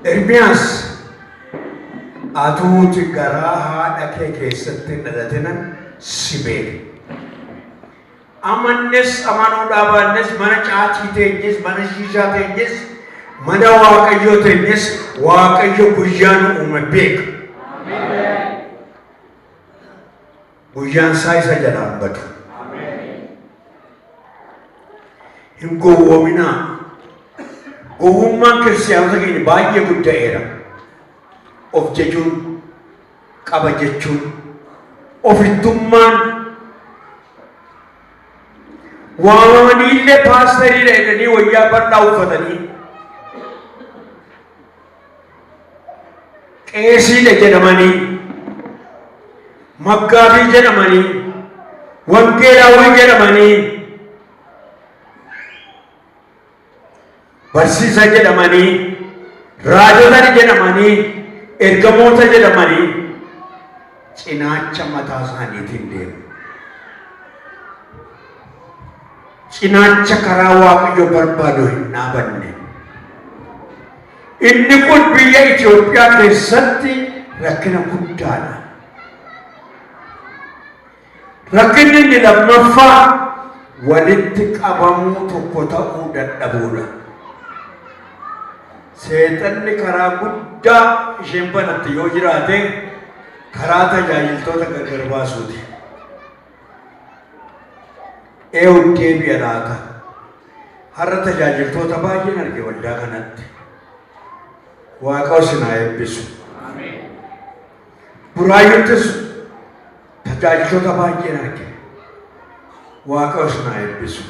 Ermiyaas atuuti garaa haadha kee keessatti hin dhalatinan si beeke. Amannes amanuu dhaabaannes mana caatii teenyes mana shiishaa teenyes mana Waaqayyoo teenyes Waaqayyo guyyaa nu uume beeka. Guyyaan isaa isa jalaa hin badu. Hin gowwoominaa. Gowwummaan kiristiyaanota keenya baay'ee gudda'eera. Of jajuun, qaba jechuun, ofittummaan waamamanii illee paastariidha jedhanii wayyaa bal'aa uffatanii qeesiidha jedhamanii maggaabii jedhamanii wangeelaawwii jedhamanii barsiisa jedhamanii raajota jedhamanii ergamoota jedhamanii cinaacha mataa isaaniitiin deemu. Cinaacha karaa Waaqayyo barbaadu hin dhaabanne. Inni kun biyya Itoophiyaa keessatti rakkina guddaadha. Rakkinni inni lammaffaa walitti qabamuu tokko ta'uu dadhabuudha. Seexanni karaa guddaa isheen banatte yoo jiraate karaa tajaajiltoota gargar baasuuti. Eewu deebi'a laata? Har'a tajaajiltoota baay'een arge waldaa kanatti. Waaqa isin haa eebbisu. Buraayyuttis tajaajiltoota baay'een arge. Waaqa isin haa eebbisu.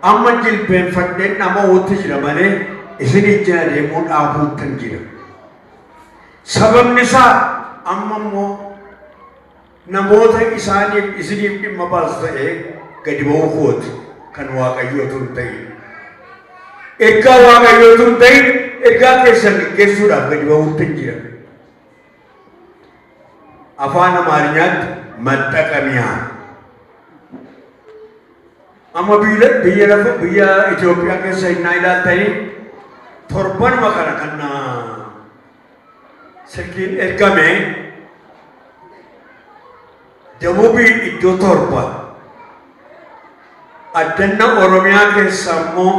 Amma jilbeenfadheen dhama'uutti jira malee isin ijjin adeemuu dhaabuuttan jira. Sababni isaa amma immoo namoota isaaniif isiniif dhimma baasu ta'ee gadi ba'uu kooti kan Waaqayyoo utuu hin ta'in. Ergaa Waaqayyoo utuu hin ta'in ergaa keessan geggeessuudhaaf gadi ba'uutti hin jira. Afaan Amaariyaatti maxxaqamiyaa. Amma biyya lafa biyya Itoophiyaa keessa innaa ilaaltanii torbanuma kana kan silkiin ergame dabubii iddoo 7 addanna Oromiyaa keessa immoo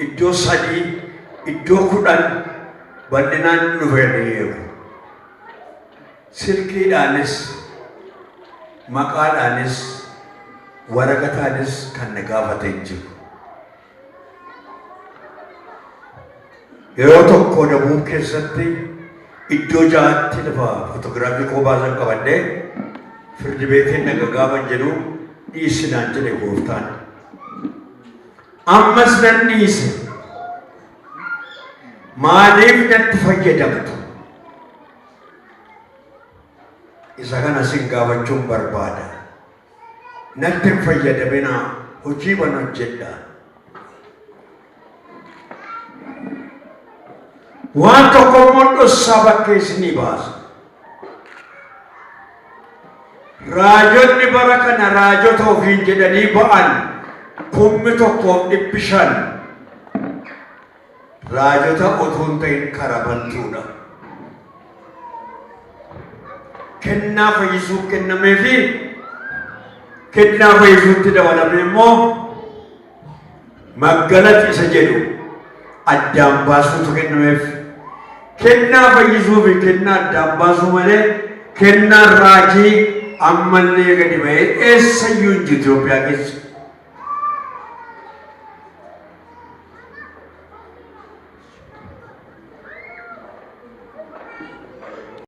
iddoo 3 iddoo 10 bal'inaan dhufaniiru. Silkiidhaanis maqaadhaanis waraqataanis kan na gaafate hin jiru. Yeroo tokko Dabuub keessatti iddoo ja'atti lafa fotoogiraafii koo baasan qabadhee firdi beetiin naga gaafan jedhu dhiisi naan jedhe gooftaan. Ammas nan dhiise. Maaliif natti fayyadamtu? Isa kana sin gaafachuun barbaada. Natti hin fayyadaminaa hojii ban hojjedha. Waan tokko immoo dhossaa bakkee isinii baasa. Raajonni bara kana raajota ofiin jedhanii ba'an 1500 raajota utuu hin ta'in karabantuudha. Kennaa fayyisuu kennamee fi kennaa fayyisuutti dabalamee immoo Maggalat isa jedhu addaan baasuutu kennameef. Kennaa fayyisuu fi kennaa addaan baasuu malee kennaan raajii ammallee gadi ba'ee eessayyuu hin jiru Itoophiyaa keessa.